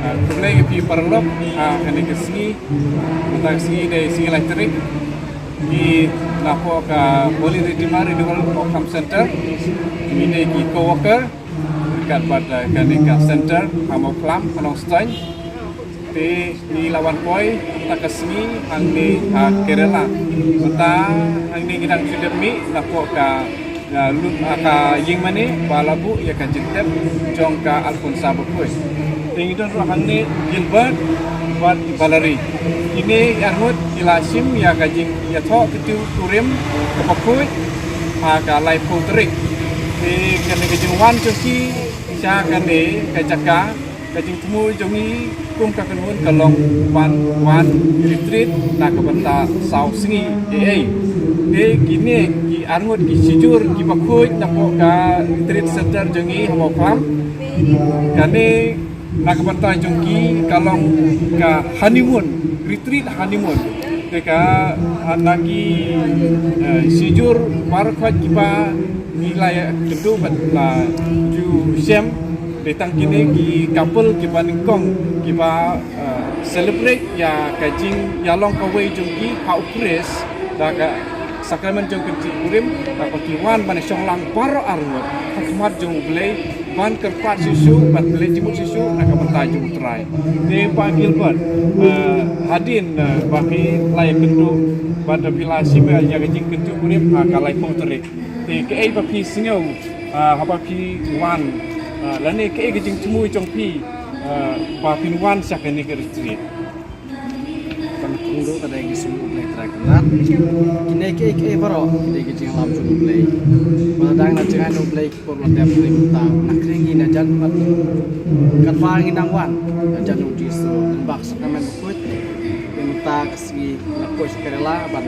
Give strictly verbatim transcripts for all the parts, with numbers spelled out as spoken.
Khublei ïa phi paralok, ha kane ka sngi, mynta ka sngi dei sngi lai tarik. Ngi napoh ka Holy Redeemer Renewal Outcome Center. Ngi dei ki co-worker ryngkat bad, eh, kane ka center ha Mawkhlam, ha Nongstoiñ. Te ngi la wan poi mynta ka sngi hangne ha Kerala. Mynta hangne ngi dang shu dep mih napoh ka, ah, lut, ah, ka ïing mane ba la buh ïa ka jingtep jong ka Alphonsa Bakhuid. Te ngi don ruh hangne Gilbert bad Valerie. Kine ki arngut ki la shim ïa ka jingïathoh kyntu kurim kaba khuid ha ka laiphew tarik. Te kane ka jingwan jong ki sha kane ka jaka, ka jingthmu jong ngi kum ka kynhun ka long ban wan retreat na ka bynta saw sngi eiei. Te kine ki arngut ki shijur kiba khuid napoh ka retreat center jong ngi ha Mawkhlam. Kane na ka bynta jong ki ka long ka honeymoon, retreat honeymoon. Te ka, ah, na ki, eh, shijur baroh khoit kiba ngi la ïakynduh bad la ju shem, dei tang kine ki couple kiba nyngkong kiba, eh, celebrate ïa ka jingïalong kawei jong ki ha U Khrist da ka sakramen jong ka jingkurim, da ka ki wan ban shong lang baroh arngut ha khmat jong U Blei, ban kyrpad shuh shuh, ban leit jingmut shuh shuh na ka bynta jong U Trai. Te Bah Gilbert, eh, hadien, eh, ba phi la ïakynduh bad phi la shim ïa ka jingkyntu kurim ha ka laiphew tarik, te kaei ba phi sngew, eh, haba phi wan, eh, lane kaei ka jingthmu jong phi, eh, ba phin wan sha kane ka retreat? Ban kynduh ka dei ka sngi U Blei Trai Kynrad. Kine kiei kiei baroh ki dei ka jingïalam jong U Blei. Ba la dang na jngai na U Blei ki por la dep, U Blei mynta na kring ngi na jan pat. Katba ngi nang wan na jan U Jisu, nang bak sakramen bakhuid. Te mynta ka sngi la poi sha Kerala ban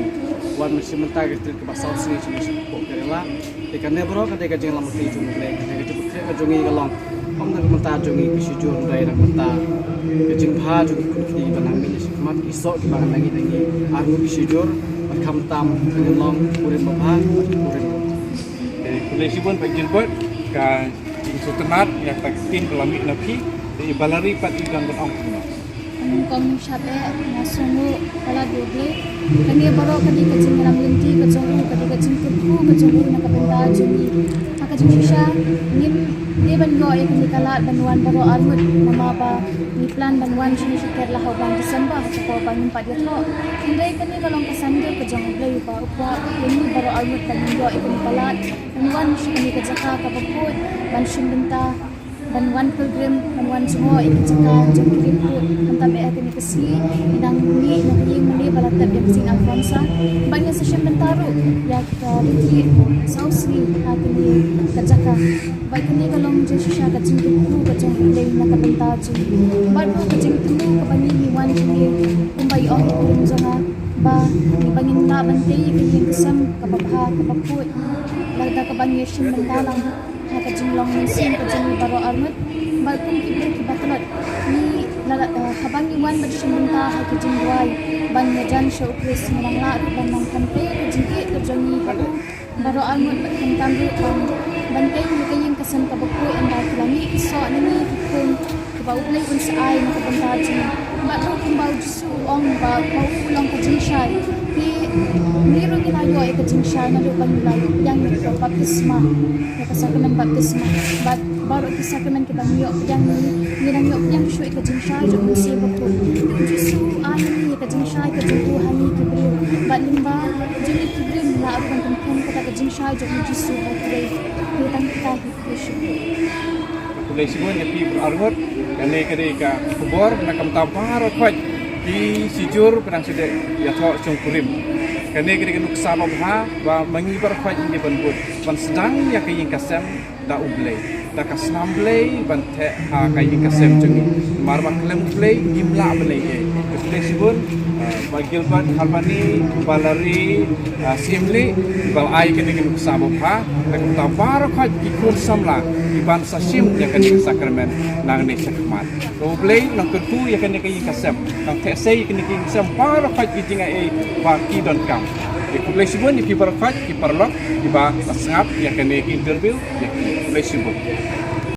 wan mynsiem mynta ka retreat kaba saw sngi sha Kerala. Te kane baroh ka dei ka jingïalam bakhuid jong U Blei, kane ka jingpynkhreh ka jong ngi ka long. Ym na ka bynta jong ngi ki shijur, hynrei na ka bynta ka jingbha jong ki khun ki kti kiba nang mih na shakhmat, ki soh kiba nang ïa ngi arngut ki shijur, bad khamtam ka jinglong kurim babha bad kurim babha. Te khublei shibun Bah Gilbert, ka jingsngewtynnat ïa kata ka ktien ka la mih na phi. Te i Valerie pat i dang ban ong kumno? Nyngkong shaphrang nga sngewnguh palat ïa U Blei. Kane baroh ka dei ka jingïalam lynti ka jong u, ka dei ka jingkyrkhu ka jong u na ka bynta jong ngi. Ha ka jingshisha ngim dei ban ïoh ïa kane ka lad ban wan baroh arngut, namar ba ngi plan ban wan shane sha Kerala ha u bnai December, ha ka por ba ngim pat ïathoh. Hynrei kane ka long ka sandor ka jong U Blei uba u kwah ïa ngi baroh arngut ban ïoh ïa kane ka lad ban wan sha kane ka jaka kaba khuid, ban shim bynta, ban wan pilgrim, ban wan jngoh ïa ki jaka jong ki riewkhuid. Khamtam eh ha kane ka sngi ngi dang mih na ka ïing mane ba la tep ïa ka Saint Alphonsa. Bad ngi sa shim bynta ruh ïa ka retreat saw sngi ha kane ka jaka. Bad kane ka long jingshisha ka jingkyrkhu ka jong U Blei na ka bynta jong ngi. Bad ruh ka jingthmu kaba ngi ngi wan jong ngi kumba i ong i kurim jong nga ba ngi ba ngin lah ban tei ïa ka ïing ka sem kaba bha kaba khuid. Lada kaba ngi shim bynta lang ha ka jinglong mynsiem ka jong ngi baroh arngut. Bad kum ki briew kiba tlot, ngi la, eh, haba ngi wan ban shim bynta ha ki jingduwai ban ïajan sha U Khrist, ngi nang lah ruh ban nang pynthei ka jingïeit ka jong ngi ha u baroh arngut, bad khamtam ruh ban, ban tei ïa ka ïing ka sem kaba khuid ynda ki la mih ki soh na ngi ki khun, kiba U Blei un sa ai na ka bynta jong ngi. Bad ruh kumba U Jisu u ong ba, ba u long ka jingshai. Te ngi ruh ngi la ïoh ïa ka jingshai naduh ba ngi la ïoh pdiang ïa ka baptisma, ïa ka sakramen baptisma. Bad baroh ki sakramen kiba ngi ïoh pdiang, ngi, ngi dang ïoh pdiang shuh ïa ka jingshai jong U Mynsiem Bakhuid. Te U Jisu u ai ïa ngi ïa ka jingshai ka jong u ha ngi ki briew. Bad lyngba jong ngi ki briew ngi lah ruh ban pynkhum kata ka jingshai jong U Jisu ha U Blei. Te tang kita hi. Khublei shibun ïa phi baroh arngut. Kane ka dei ka khubor na ka bynta baroh khoit ki shijur ba dang shu dei ïathoh shongkurim. Kane ka dei ka nuksa babha ba ma ngi baroh khoit ngi dei ban bud, ban sdang ïa ka ïing ka sem da U Blei, da ka snam Blei ban theh ha ka ïing ka sem jong ngi. Namar ba khlem U Blei ngim lah ban leh ei ei. Khublei shibun, eh, Bah Gilbert Harbani, Bah Larry, eh, Siemlieh, ba la ai kane ka nuksa babha na ka bynta baroh khoit ki khun samla kiban sa shim ïa kane ka sakramen nangne shakhmat. Ko Blei nang kyrkhu ïa kane ka ïing ka sem, nang theh sei ïa kane ka ïing ka sem baroh khoit ki jingai ei ba ki donkam. Te khublei shibun ïa phi baroh khoit ki paralok kiba la sngap ïa kane ka interview. Ïa phi khublei shibun.